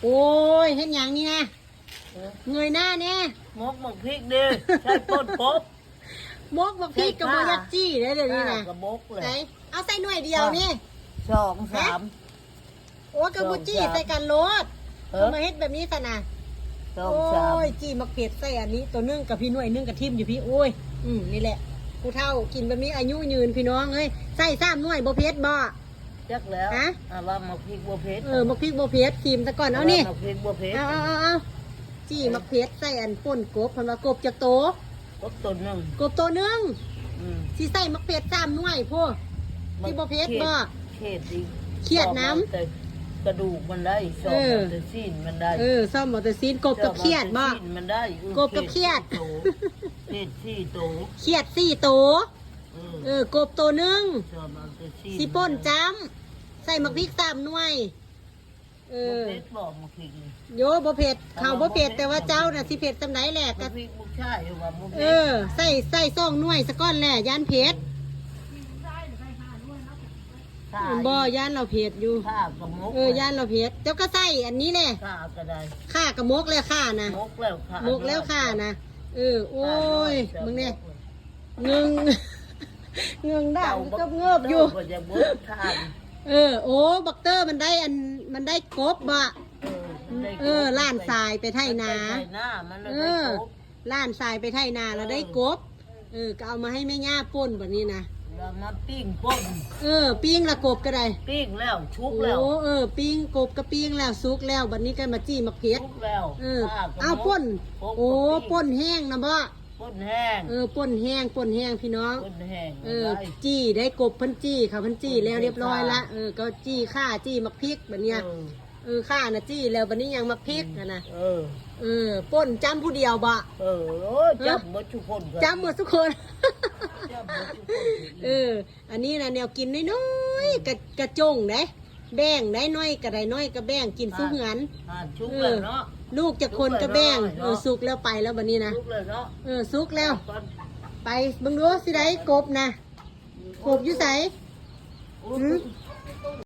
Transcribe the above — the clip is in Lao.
ໂອ້ຍ ເຮັດຫຍັງນີ້ນະ? ເອີ ເງີຍໜ້າແດ່. ໝົກໝາກພິກເດ້ ໃສ່ປົ່ນກົບ. ໝົກໝາກພິກກໍບໍ່ຢາກຈີ້ເດ້ ດຽວນີ້ນະ. ອ່າ ກໍໝົກແຫຼະ. ໃສ່ ເອົາໃສ່ໜ່ວຍດຽວນີ້ ສອງ ສາມ. ໂອ້ຍ ກໍບໍ່ຈີ້ໃສ່ກັນໂລດ. ເອີ ມາເຮັດແບບນີ້ຊັ້ນນະ. ສອງ ສາມ. ໂອ້ຍ ຈີ້ໝາກເຜັດໃສ່ອັນນີ້ ໂຕໜຶ່ງກັບພີ້ໜ່ວຍໜຶ່ງກໍຖິ້ມຢູ່ພີ້. ໂອ້ຍ ອືມ ນີ້ແຫຼະ ຜູ້ເຖົ້າກິນແບບນີ້ອາຍຸຍືນ ພີ່ນ້ອງເອີຍ. ໃສ່ສາມໜ່ວຍບໍ່ເຜັດບໍ່? ຈັກແລ້ວ. ຮະ? ອ່າ ວ່າໝາກພິກບໍ່ເຜັດ. ເອີ ໝາກພິກບໍ່ເຜັດ ຖິ້ມຊະກ່ອນ. ເອົານີ້ ໝາກພິກບໍ່ເຜັດ. ເອົາ ເອົາ ເອົາ ເອົາ ຈີ່ໝາກເຜັດໃສ່ອັນປົ່ນກົບ. ເພິ່ນວ່າກົບຈັກໂຕ? ກົບໂຕໜຶ່ງ. ກົບໂຕໜຶ່ງ. ອືມ ຊິໃສ່ໝາກເຜັດສາມໜ່ວຍພຸ້ນ. ຊິບໍ່ເຜັດບໍ່? ຂຽດອີກ. ຂຽດນຳ. ຊອກເອົາແຕ່ກະດູກມັນໄດ້ ຊອກເອົາແຕ່ຊີ້ນມັນໄດ້. ເອີ ຊອກເອົາແຕ່ຊີ້ນ. ກົບກັບຂຽດບໍ່? ຊອກເອົາແຕ່ຊີ້ນມັນໄດ້. ເອີ ກົບກັບຂຽດ. ຂຽດສີ່ໂຕ. ຂຽດສີ່ໂຕ. ເອີ ເອີ ກົບໂຕໜຶ່ງ. ຊອກເອົາແຕ່ຊີ້ນ ຊິປົ່ນຈ້ຳ ໃສ່ໝາກພິກສາມໜ່ວຍ. ເອີ ບໍ່ເຜັດບໍ່ໝາກພິກນີ້? ໂຍ ບໍ່ເຜັດ. ເຮົາບໍ່ເຜັດ ແຕ່ວ່າເຈົ້ານະຊິເຜັດສ່ຳໃດແຫຼະ. ໝາກພິກລູກຊາຍວ່າບໍ່ເຜັດ. ເອີ ໃສ່ ໃສ່ສອງໜ່ວຍຊະກ່ອນແຫຼະ ຢ້ານເຜັດ. ແມ່ນບໍ່? ຢ້ານລາວເຜັດຢູ່. ຂ່າກໍໝົກ. ເອີ ຢ້ານລາວເຜັດ. ເຈົ້າກໍໃສ່ອັນນີ້ແຫຼະ. ຂ່າກໍໄດ້. ຂ່າກໍໝົກແລ້ວ ຂ່ານະ. ໝົກແລ້ວ ຂ່າ. ໝົກແລ້ວ ຂ່ານະ. ເອີ ໂອ້ຍ ມຶງແນ່ ເງິງ ເງິງດາວເກີບເງີບຢູ່. ເອີ ໂອ້ ບັກເຕີມັນໄດ້ອັນ ມັນໄດ້ກົບບໍ່? ເອີ ມັນໄດ້ກົບ. ເອີ ຫຼານຊາຍໄປໄຖນາ. ໄປໄຖນາ ມັນເລີຍໄດ້ກົບ. ເອີ ຫຼານຊາຍໄປໄຖນາແລ້ວໄດ້ກົບ. ເອີ ກໍເອົາມາໃຫ້ແມ່ຍ່າປົ່ນບັດນີ້ນະ. ເອົາມາປີ້ງປົ່ນ. ເອີ ປີ້ງແລ້ວ ກົບກໍໄດ້. ປີ້ງແລ້ວ ສຸກແລ້ວ. ໂອ້ ເອີ ປີ້ງ ກົບກໍປີ້ງແລ້ວ ສຸກແລ້ວ. ບັດນີ້ກໍມາຈີ່ໝາກເຜັດ. ສຸກແລ້ວ. ເອີ ເອົາ ປົ່ນ. ໂອ້ ປົ່ນແຫ້ງນະບໍ່? ປົ່ນແຫ້ງ. ເອີ ປົ່ນແຫ້ງ ປົ່ນແຫ້ງ ພີ່ນ້ອງ. ປົ່ນແຫ້ງ. ເອີ ຈີ່ໄດ້ກົບ ເພິ່ນຈີ່ ເຂົາເພິ່ນຈີ່ແລ້ວຮຽບຮ້ອຍລະ. ເອີ ກໍຈີ່ຂ່າ ຈີ່ໝາກພິກບັດນີ້. ເອີ ເອີ ຂ່ານະຈີ່ແລ້ວ ບັດນີ້ຍັງໝາກພິກຫັ້ນນະ. ເອີ ເອີ ປົ່ນຈ້ຳຜູ້ດຽວບໍ່? ເອີ ໂອ້ຍ ຈ້ຳໝົດທຸກຄົນ. ຈ້ຳໝົດທຸກຄົນ. ເອີ ອັນນີ້ນະແນວກິນນ້ອຍໆ ກະ ກະຈົ່ງເດ້. ແບ່ງໄດ້ ນ້ອຍກໍໄດ້ ນ້ອຍກໍແບ່ງກິນສູ່ເຮືອນ. ສຸກແລ້ວເນາະ. ເອີ ລູກຈັກຄົນກໍແບ່ງ. ເອີ ສຸກແລ້ວ ໄປແລ້ວບັດນີ້ນະ. ສຸກແລ້ວເນາະ. ເອີ ສຸກແລ້ວ. ໄປເບິ່ງດູ ຊິໄດ້ກົບນະ. ກົບຢູ່ໃສ? ຫື?